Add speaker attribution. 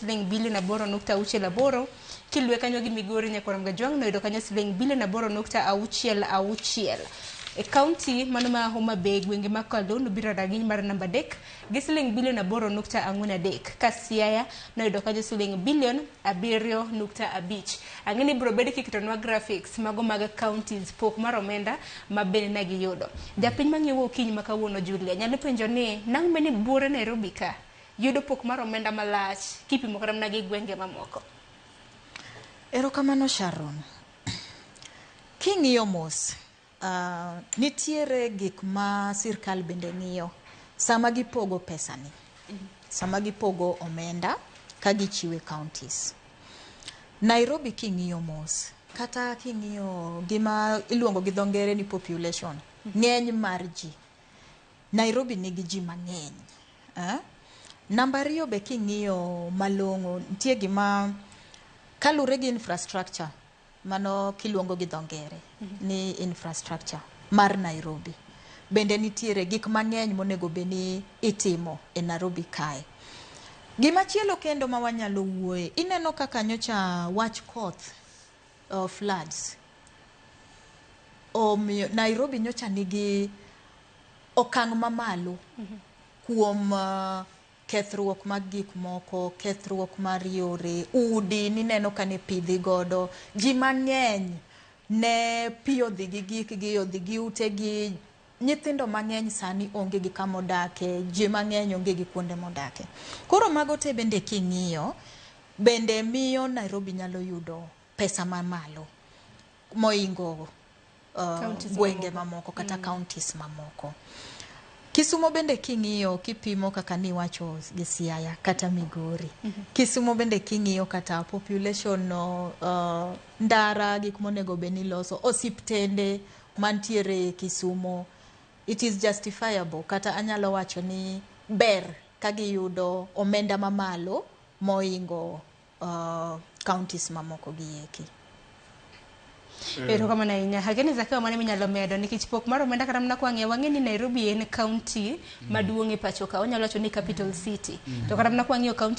Speaker 1: Siling bilion 8.68. Kiluwe kanyo gi Migori, Nyakwar Mgajwang' noyudo kanyo siling bilion 8.66. E kaunti mano ma Homa Bay, gwenge mag Kaldon obiro e rang'iny mar namba 3 gi siling bilion 8.43, ka Siaya noyudo kanyo siling bilion 7.5. Ang'e ni ibiro bed kiketonwa graphics mago mag counties pok mar omenda ma bende ne giyudo. Japiny mang'iyo okinyi ma kawuono Julia nyalo penjo ni nang'o mane buore Nairobi ka yudo pok mar omenda malach kipimo kata mana gi gwenge mamoko?
Speaker 2: Erokamano, Sharon. King'iyo mos, nitiere gik ma sirkal bende ng'iyo sama gipogo pesani. Sama gipogo omenda ka gichiwe counties. Nairobi king'iyo mos, kata king'iyo gima iluongo gi dho ngere ni population, ng'eny mar ji. Nairobi nigi ji mang'eny. Eh? Namba 2 be king'iyo malong'o, nitie gima kalure gi infrastructure, mano kiluongo gi dho ngere ni infrastructure mar Nairobi. Bende nitiere gik mang'eny monego bed ni itimo e Nairobi kae. Gimachielo kendo ma wanyalo wuoye, ineno kaka nyocha wach koth, floods, omiyo Nairobi nyocha nigi okang' mamalo kuom kethruok mag gik moko, kethruok mar yore, udi nineno ka ne pi dhi godo. Ji mang'eny ne pi odhi gi gikgi, odhi gi utegi. Nyithindo mang'eny sani onge gi kama odake, ji mang'eny onge gi kuonde modake. Koro mago te bende king'iyo, bende miyo Nairobi nyalo yudo pesa mamalo moingo gwenge mamoko kata counties mamoko. Kisumo bende king'iyo, kipimo kaka niwacho gi Siaya kata Migori. Kisumo bende king'iyo kata population no, ndara, gik monego bed ni iloso, osiptende mantiere Kisumo, it is justifiable, kata anyalo wacho ni ber ka giyudo omenda mamalo moingo counties mamoko gi eki.
Speaker 1: Erokamano ahinya. Ageni Zakayo, mane minyalo medo nikech pok mar omenda kata mana kwang'iyo wang'e ni Nairobi en county maduong' e pacho ka. Wanyalo wacho ni capital city. To kata mana kwang'iyo county